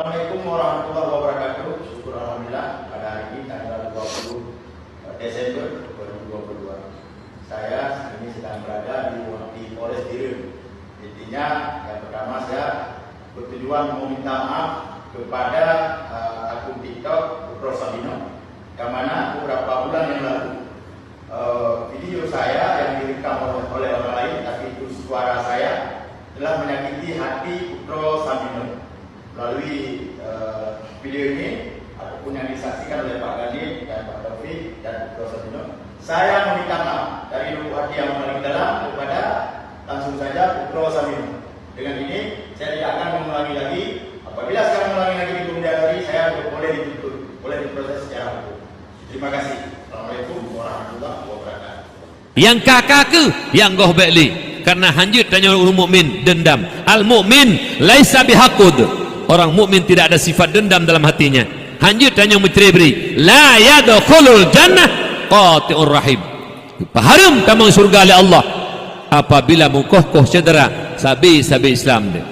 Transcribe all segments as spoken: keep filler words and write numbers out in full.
Assalamualaikum warahmatullahi wabarakatuh. Syukur alhamdulillah, pada hari ini tanggal dua puluh Desember dua ribu dua puluh dua. Saya ini sedang berada di, di Polres Bireuen. Intinya, yang pertama saya bertujuan meminta maaf kepada, eh, akun TikTok Putroe Sabino, yang mana beberapa bulan yang lalu, eh, video saya yang direkam oleh, oleh orang lain, tapi itu suara saya, telah menyakiti hati Putroe Sabino melalui, eh, video ini ataupun yang disaksikan oleh Pak Gandhi dan Pak Taufik dan Putroe Sabino. Saya meminta maaf dari lubuk hati yang paling dalam kepada, langsung saja, Putroe Sabino. Dengan ini, saya tidak akan mengulangi lagi. Apabila saya mengulangi lagi di kemudian hari, saya boleh dituntut, boleh diproses secara hukum. Terima kasih. Assalamualaikum warahmatullahi wabarakatuh. Nyang ka-ka kheueh nyang goh bék lé, karena hanjeuet tanyoe ureuëng mukmin dendam. Al-mukmin laisa bihaqud. Orang mukmin tidak ada sifat dendam dalam hatinya. Hanjeuet tanyoe meucre-bri. La yadkhulul jannah qati'ur rahim. Hareuem tamong syurga lé Allah apabila meukoh-koh syedara sabe-sabe Islam deh.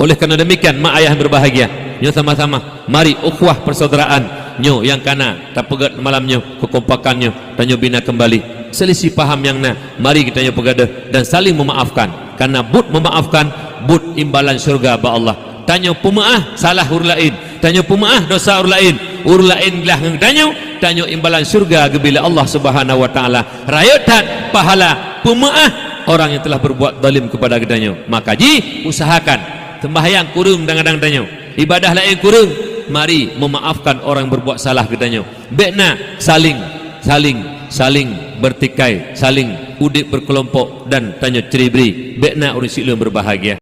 Oleh karena demikian, mak ayah yang berbahagia, nyoe sama-sama, mari ukhuwah persaudaraan nyoe nyang kana tapeugét malam nyoe, keukompakan nyoe, tanyoe bina kembali. Selisih paham nyang na, mari geutanyoe peugadôh dan saling memaafkan. Karena buet memaafkan, buet imbalan syurga bak Allah. Tanyoe peumeuáh salah ureuëng laén, tanyoe peumeuáh dosa ureuëng laén, ureuëng laén glah ngon tanyoe, tanyoe imbalan syurga geubri lé Allah Subhanahu wa Taala. Rayeuk that pahala peumeuáh orang yang telah berbuat zalim kepada geutanyoe. Maka jih usahakan sembahyang kureueng kadang-kadang tanyoe, ibadah laén kureueng, mari memaafkan orang berbuat salah geutanyoe. Bék na saling, saling, saling bertikai, saling udeb berkelompok dan tanyoe cre-bri. Bék na ureuëng silueng berbahagia.